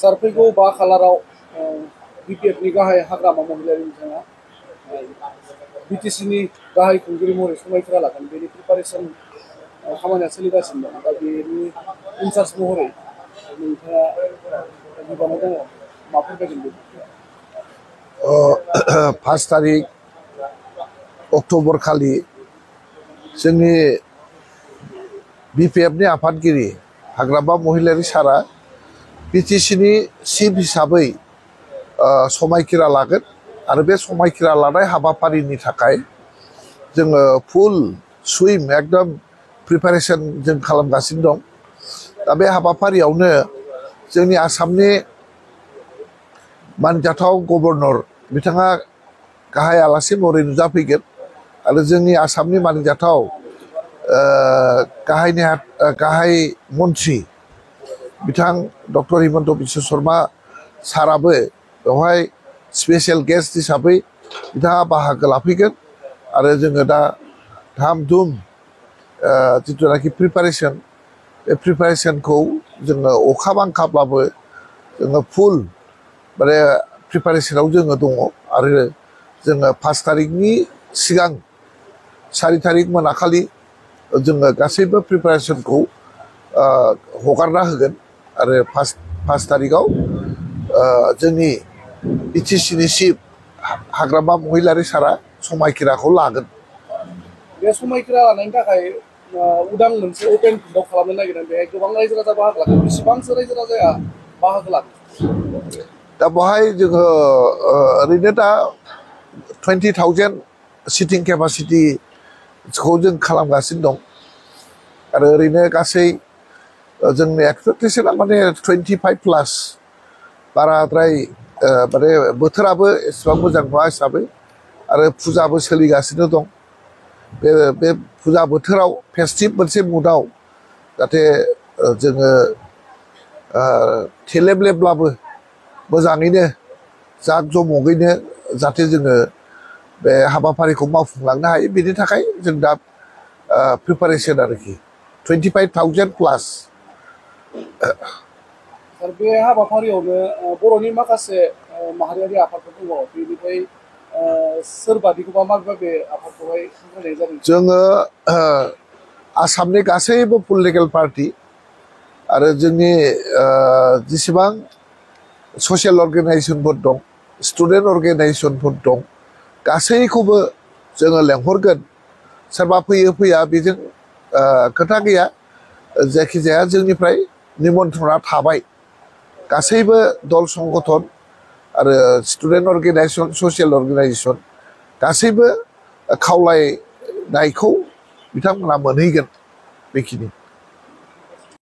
सार फैगौ 5 खालाराव बिपिएफनि गाहाय हाग्रामा महिलारि बिथाङा बिटिसिनि गाहाय खुंगिरि महरै समायखिरा लागोन बेनि प्रिपारेसन खामानिया सोलिगासिनो दं दा बेनि इनचार्ज महरै नोंथाङा बिबानाव दङ माफोर बायदि 5 तारिख अक्ट'बर खालि जोंनि बिपिएफनि आफादगिरि हाग्रामा महिलारि सारा बिटिसिनि चिफ हिसाबै समायखिरा लागोन आरो बे समायखिरा लानाय हाबाफारिनि थाखाय जोङो फुल सुइम एकदम प्रिपारेसन जों खालामगासिनो दं दा बे हाबाफारियावनो जोंनि आसामनि मानजाथाव गभर्नर बिथाङा गाहाय आलासि महरै नुजाफैगोन आरो जोंनि आसामनि मानजाथाव गाहाय मन्थ्रि बिथां डक्टर हिमन्त बिश्व शर्मा साराबो बेवहाय स्पेशल गेस्ट हिसाबै बिथाङा बाहागो लाफैगोन आरो जोङो दा धाम धुम जिथुनाखि प्रिपारेसन बे प्रिपारेसनखौ जोङो अखा बांखाब्लाबो जोङो फुल माने प्रिपारेसनाव जोङो दङ आरो जोङो 5 तारिखनि सिगां 4 तारिख मोनाखालि जोङो गासैबो प्रिपारेसनखौ हगारना होगोन आरो 5 तारिखआव जोंनि बिटिसिनि चिफ हाग्रामा महिलारि सारा समायखिराखौ लागोन बे समायखिरा लानायनि थाखाय उदां मोनसे अपेन फिल्डआव खालामनो नागिरदों बेहाय गोबां रायजो राजा बाहागो लागोन बेसेबांसो रायजो राजाया बाहागो लागोन दा बेवहाय जोङो ओरैनो दा 20,000 सिटिं केपासिटिखौ जों खालामगासिनो दं आरो ओरैनो गासै जोंनि एक्सपेक्टेसना माने 25+ बाराद्राय माने बोथोराबो एसेबां मोजां नङा हिसाबै आरो फुजाबो सोलिगासिनो दं बे फुजा बोथोराव फेस्टिभ मोनसे मुडआव जाहाथे जोङो थेलेबलेब्लाबो मोजाङैनो जाक जमगैनो जाहाथे जोङो बे हाबाफारिखौ मावफुंलांनो हायो बेनि थाखाय जों दा प्रिपारेसन आरोखि 25,000+। सार बे हाबाफारियावनो बर'नि माखासे माहारियारि आफादफोर दङ बेनिफ्राय सोरबादिखौबा माबेबा बे आफादखौहाय होनाय जादों जोङो आसामनि गासैबो पलिटिकेल पार्टि आरो जोंनि जेसेबां ससियेल अर्गेनाइजेसनफोर दं स्टुडेन्ट अर्गेनाइजेसनफोर दं गासैखौबो जोङो लेंहरगोन सोरबा फैयो फैया बेजों खोथा गैया जायखिजाया जोंनिफ्राय निमन्त्रना थाबाय गासैबो दल संगठन आरो स्टुडेन्ट अर्गेनाइजेसन ससियेल अर्गेनाइजेसन गासैबो खावलायनायखौ बिथांमोना मोनहैगोन बेखिनि